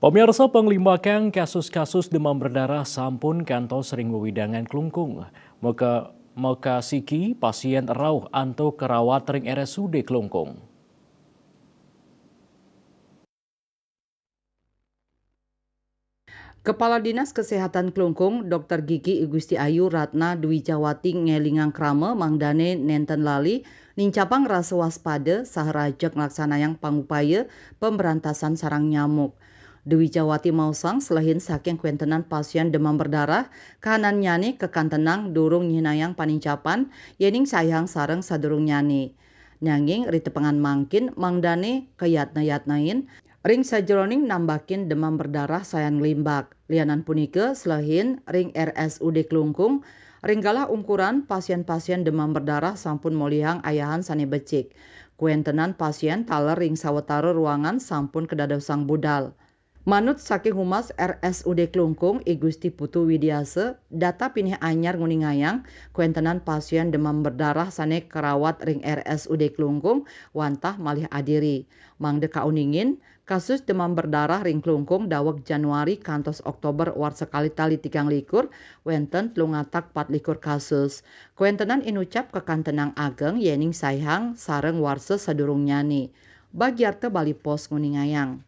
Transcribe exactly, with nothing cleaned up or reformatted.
Pemirsa, panglimbakan kasus-kasus demam berdarah sampun kantos ring wewidangan Klungkung. Maka, maka siki pasien rauh antuk karawat ring R S U D Klungkung. Kepala Dinas Kesehatan Klungkung, Dokter Gigi I Gusti Ayu Ratna Dwijawati ngelingang krama mangdane nenten lali nincapang rasa waspada saha rajeg nglaksanayang pangupaya pemberantasan sarang nyamuk. Dwijawati maosang selehin saking kwentenan pasien demam berdarah, kahanannyane kakantenang durung nyihnayang panincapan, yening saihang sareng sadurungnyane. Nanging ritepengan mangkin mangdane kayatna-yatnain ring sajeroning nambakin demam berdarah sayan nglimbak. Lianan punika, selehin ring R S U D Klungkung, ring galah ungkuran pasien-pasien demam berdarah sampun molihang ayahan sane becik. Kwentenan pasien taler ring sawatara ruangan sampun kadadosang budal. Manut saking Humas R S U D Klungkung, I Gusti Putu Widiasa, data pinih anyar nguningayang kwentenan pasien demam berdarah sane karawat ring R S U D Klungkung wantah malih adiri. Mangda kauningin, kasus demam berdarah ring Klungkung daweg Januari kantos Oktober warsa kalih tali tigang likur, wenten telung atak pat likur kasus. Kwentenan inucap kakantenang ageng yening saihang sareng warsa sadurungnyane. Bagiarta Bali Post nguningayang.